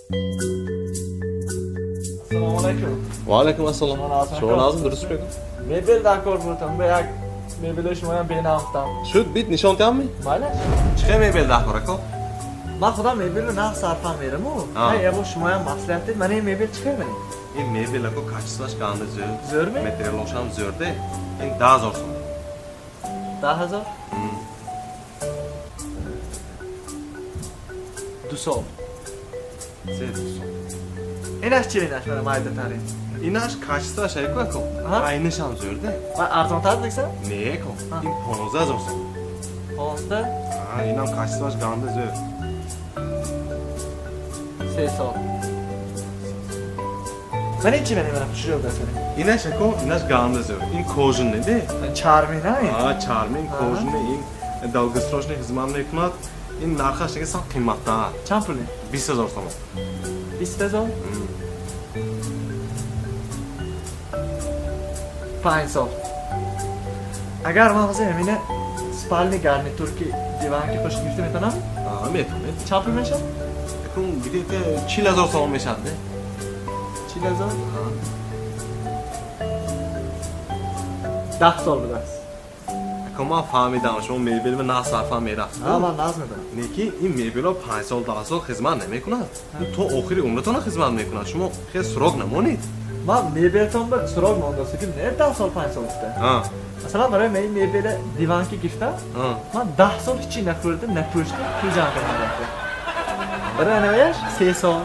Ассалому алайкум. Ва алайкум ассалом. Шумо нағзми? Шумо нағзми, дуруст мегӯ. Мебел даркор будам, ба як мебелои шумоям бенавтам. Шуд, бит нишон тиҳамми? Майла? Чӣ хел мебел даркор, ако? Ман худам мебелро нағз сарфам мераму. А. Ҳай, ябо шумоям маслиҳат дед, мана ин мебел чӣ хел менӣ? Ин мебел, ако, качествоаш ганда зӯр. Зӯрми? Материалошам зӯрде. Ин 10 000 сом. 10 000? 2 сол. Се 2 сол. Инаш чи, инаш мана майдатарин? Инаш качествоаш айку, ако. Аҳа. Айнашам зӯрде. Ман арзонтар дегсан? Не, ако. А. Ин 15 000 сом. 15? А, инам качествоаш ганда зӯр. 3 сол. Мана ин чи, мана, мана хушрӯ даст мана. Инаш, ако, инаш ганда зӯр. Ин кожаный де. Чарми на ин? А, чарми, ин кожаный, ин долгосрочный хизмат мекунад. Ин нархаш дега сал қимматтар. Чанд пули? 20 000 сомон. 20 000? 5 сол. Агар ман ҳозир ҳамина спальный гарнитур ки диван ки хуш гирифта метавонам? А, метавонед. Чанд пул мешавад? Акун где-то 40 000 сомон мешавад, де. 40 000? 10 сол будааст. Ако, ман фаҳмидам, шумо мебел ба нағз сарфам мерафт. А, ман нағз медонам. Неки ин мебело 5 сол, 10 сол хизмат намекунад. Ин то охири умратона хизмат мекунад. Шумо хел срок намонед. Ман мебелтон ба срок мондааст, ки не 10 сол, 5 сол гуфта. Масалан, барои ман ин мебела диван ки гирифтам, ман 10 сол ҳичи нахӯрдам, напӯштам, пул ҷамъ кардам. Барои анаваяш 3 сол.